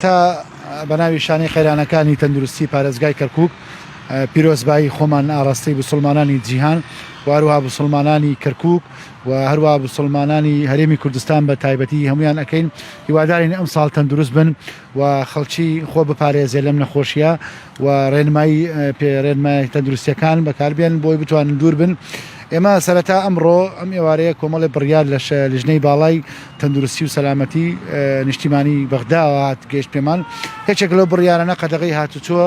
تا بە ناوی شانەی قەیرانەکانی تەندروستی پارێزگای کەرکوک پیرۆزبایی خۆمان ئاراستەی بوسڵمانانی جیهان و هەروەها بوسڵمانانی کەرکوک و هەروەها بوسڵمانانی هەرێمی کوردستان بە تایبەتی هەمویان ئەکەین هیوادارین ئەم ساڵ تەندروست بن و خەڵکی خۆ بپارێزێ لەم نەخۆشیە و ڕێنمایی پێ ڕێنمای تەندروستیەکان بەکاربێن بۆی بتوانن دوور بن. ئێمە سەرەتا ئەمڕۆ ئەم ئێوارەیە کۆمەڵێ بڕیار لە لیژنەی باڵای تەندروستی و سەلامەتی نیشتیمانی بەغداوە هات گەیشت پێمان یەکێک لەو بڕیارانە قەدەغەی هاتوچۆ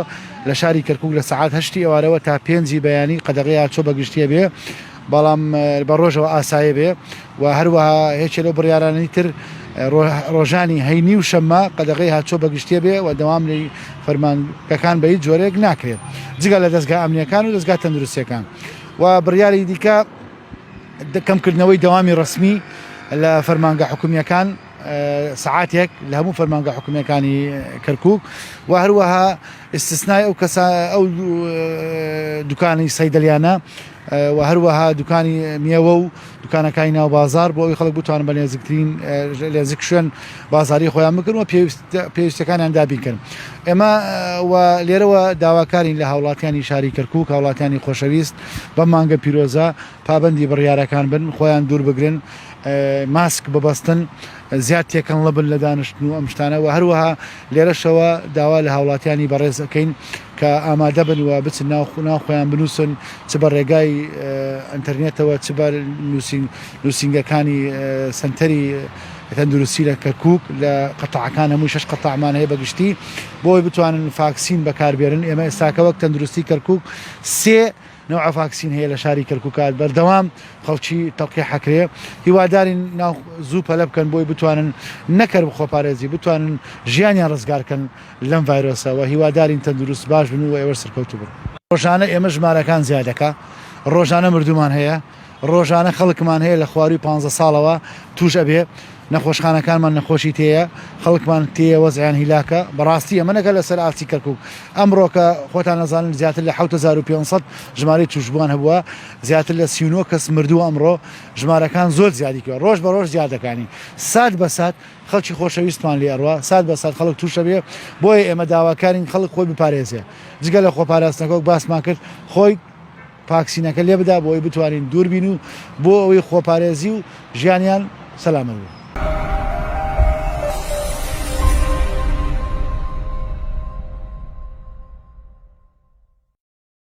لە شاری کەرکوک لە سەعات هەشتی ئێوارەوە تا پێنجی بەیانی قەدەغەی هاتوچۆ بە گشتیە بێ بەڵام بە ڕۆژەوە ئاسایە بێ و هەروەها هێچێ لەو بڕیارانەی تر ڕۆژانی هەینی و شەممە قەدەغەی هاتوچۆ بە گشتیە بێ و دەوام لە فەرمانگەکان بە هیچ جۆرێک ناکرێت جگە لە دەزگا ئەمنیەکان و دەزگا تەندروستیەکان و بڕیاری دیکە کەمکردنەوەی دەوامی ڕەسمی لە فەرمانگە حکومییەکان سەعاتێک لە هەموو فەرمانگە حکومییەکانی کەرکوک و هەروەها ئیستسنای ئەو کەسە ئەو دوکانی سەیدەلیانە و هەروەها دوکانی میوە و دوکانەکانی ناو بازار بۆ ئەوی خەڵک بتوانن بە نێزیکترین لێزیک شوێن بازاری خۆیان بکەن و پێویستەکانیان دابینکەن ئێمە و لێرەوە داواکارین لە هاوڵاتیانی شاری کەرکوک هاوڵاتیانی خۆشەویست بەم مانگە پیرۆزە پابەندی بڕیارەکان بن، خۆیان دوور بگرن، ماسک ببەستن، زیاد تێکەنڵ بن لە دانیشتن و ئەم شتانە و هەروەها لێرەشەوە داوا لە هاوڵاتیانی بەڕێز ئەکەین کە ئامادە بن و بچن ناو ناو خۆیان بنووسن چ بە ڕێگای ئەنتەرنێتەوە چ بە نووسین نووسینگەکانی سەنتەری تەندروستی لە کەرکوک لە قەتاعەکان هەمووی شەش قەتاعمان هەیە بە گشتی بۆی بتوانن فاکسین بەکاربێنن ئێمە ئێستاکە وەک تەندروستی کەرکوک سێ نەوعە ڤاکسین هەیە لە شاری کەرکوکات بەردەوام خەڵکی تەلقیح ئەکرێ هیوادارین ناو زوو پەلە بکەن بۆی بتوانن نەکەر خۆپارێزی بتوانن ژیانیان ڕزگار کەن لەم ڤایرۆسە وە هیوادارین تەندروست باش بن و ئێوەش سەرکەوتوو بن. ڕۆژانە ئێمە ژمارەکان زیاد دەکا ڕۆژانە مردوومان هەیە ڕۆژانە خەڵکمان هەیە لە خواروی پانزە ساڵەوە توش ئەبێ نەخۆشخانەکانمان نەخۆشی تێیە خەڵکمان تێیە وەزعیان هیلاکە بەڕاستی ئەمە نەکە لەسەر ئاستی کەرکوک ئەمڕۆکە خۆتان ئەزانن زیاتر لە 7500 ژمارەی توشبووان هەبووە زیاتر لە 39 کەس مردووە ئەمڕۆ ژمارەکان زۆر زیادی کردوە ڕۆژ بە ڕۆژ زیاد دەکانی سات بە سات خەڵکی خۆشەویستمان لێ ئەڕوا سات بە سات خەڵک توشە بێ بۆیە ئێمە داواکارین خەڵک خۆی بپارێزێ جگە لە خۆپاراستنەکە وەک باسمان کرد خۆی پاکسینەکە لێ بدا بۆ ئەوەی بتوانین دوور بین و بۆ ئەوەی خۆپارێزی و ژیانیان سەلامەت بێت.